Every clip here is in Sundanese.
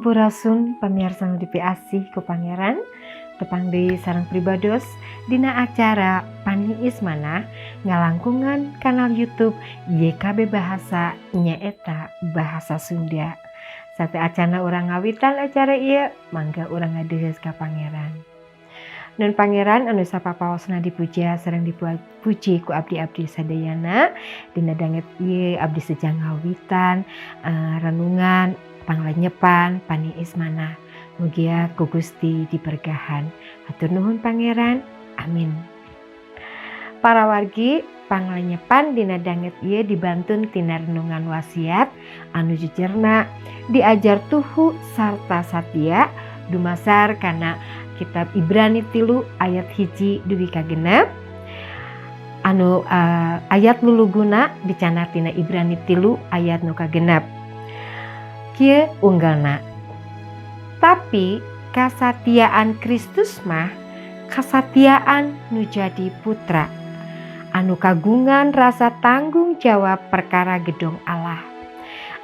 Sampurasun, pamiarsa nu dipiasih ku Pangeran. Tepang deui sareng pribados dina acara Paniis Manah, ngalangkungan kanal YouTube YKB Bahasa, nyaeta Bahasa Sunda. Sateuacana urang ngawitan acara ieu, mangga urang ngadeuheus ka Pangeran. Nun, Pangeran anu sapapaosna dipuja sareng dipuji ku abdi-abdi sadayana. Dina danget ieu abdi sejang ngawitan renungan panglenyepan Paniis Manah. Mugia ku Gusti diberkahan. Hatur nuhun, Pangeran. Amin. Para wargi, panglenyepan dina danget ieu dibantun tina renungan wasiat anu jejerna diajar tuhu sarta satia, dumasar kana kitab Ibrani 3 ayat 1 dugi ka 6, anu ayat luluguna dicandak tina Ibrani 3 ayat nu 6. Kieu unggelna: "Tapi kasatiaan Kristus mah kasatiaan nu jadi putra anu kagungan rasa tanggung jawab perkara gedong Allah.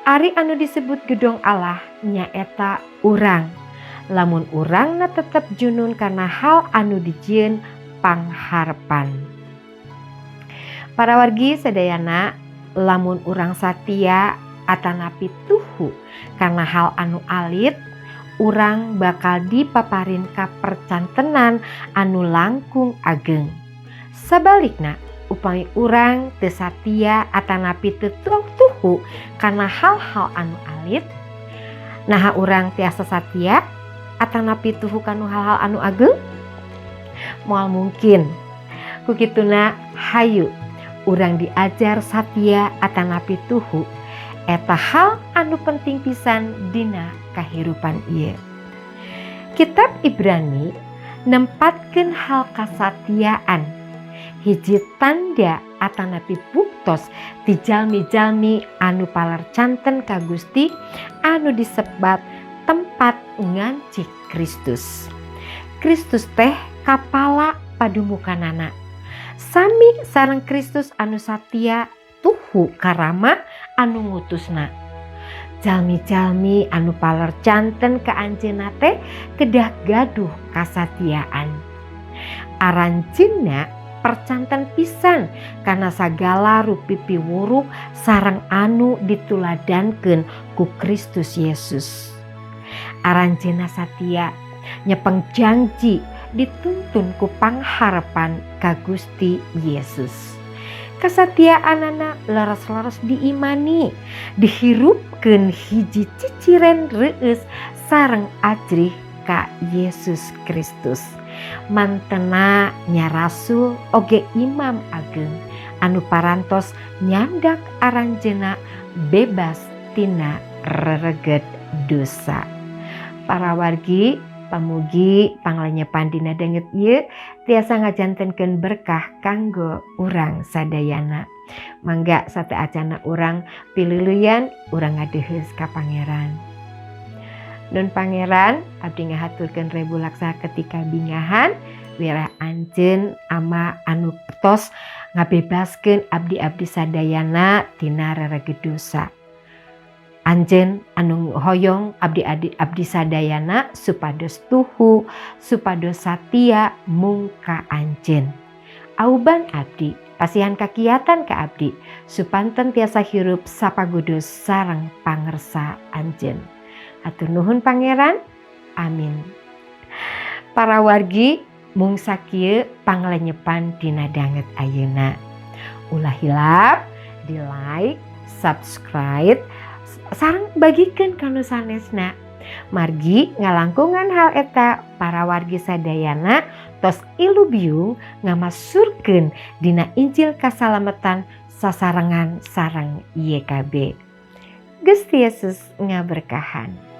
Ari anu disebut gedong Allah nyaeta urang, lamun urangna tetep junun kana hal anu dijieun pangharepan." Para wargi sadayana, lamun urang satia atanapi tuhu kana hal anu alit, urang bakal dipaparin kapercantenan anu langkung ageng. Sabalikna, upami urang teu satia atanapi teu tuhu kana hal-hal anu alit, naha urang tiasa satia atanapi tuhu kanu hal-hal anu ageng? Moal mungkin. Ku kituna, hayu urang diajar satia atanapi tuhu. Eta hal anu penting pisan dina kahirupan ieu. Kitab Ibrani nempatkeun hal kasatiaan hiji tanda atanapi buktos ti jalmi-jalmi anu palercanten ka Gusti, anu disebat tempat ngancik Kristus. Kristus teh kapala padumukanana. Sami sareng Kristus anu satia tuhu ka Rama anu ngutusna. Jalmi-jalmi anu palercanten ka anjeunna teh kedah gaduh kasatiaan. Aranjeunna percanten pisan kana sagala rupi piwuruk sareng anu dituladankeun ku Kristus Yesus. Aranjeunna satia nyepeng janji, dituntun ku pangharepan ka Gusti Yesus. Kasatiaanana leres-leres diimani, dihirupkeun hiji ciciren reueus sareng ajrih ka Yesus Kristus. Mantena nya rasul oge imam ageng anu parantos nyandak aranjeunna bebas tina rereget dosa. Para wargi, pamugi panglenyepan dina danget ieu tiasa ngajantenkeun berkah kanggo urang sadayana. Mangga sateuacana urang piluluyan, urang ngadeuheus ka Pangeran. Nun, Pangeran, abdi ngahaturkeun rebu laksa ketika bingahan wireh anjeun Ama anu tos ngabebaskeun abdi-abdi sadayana tina rereget dosa. Anjeun anu hoyong abdi abdi sadayana supados tuhu, supados satia mung ka anjeun. Auban abdi, pasihan kakiatan ka abdi supanten tiasa hirup sapagudus sareng pangersa anjeun. Hatur nuhun, Pangeran. Amin. Para wargi, mung sakieu panglenyepan dina danget ayeuna. Ulah hilap di like, subscribe, sareng bagikeun ka nu sanesna. Margi ngalangkungan hal eta, para wargi sadayana tos ilubiung ngamasurkeun dina Injil kasalametan sasarengan sareng YKB. Gusti Yesus ngaberkahan.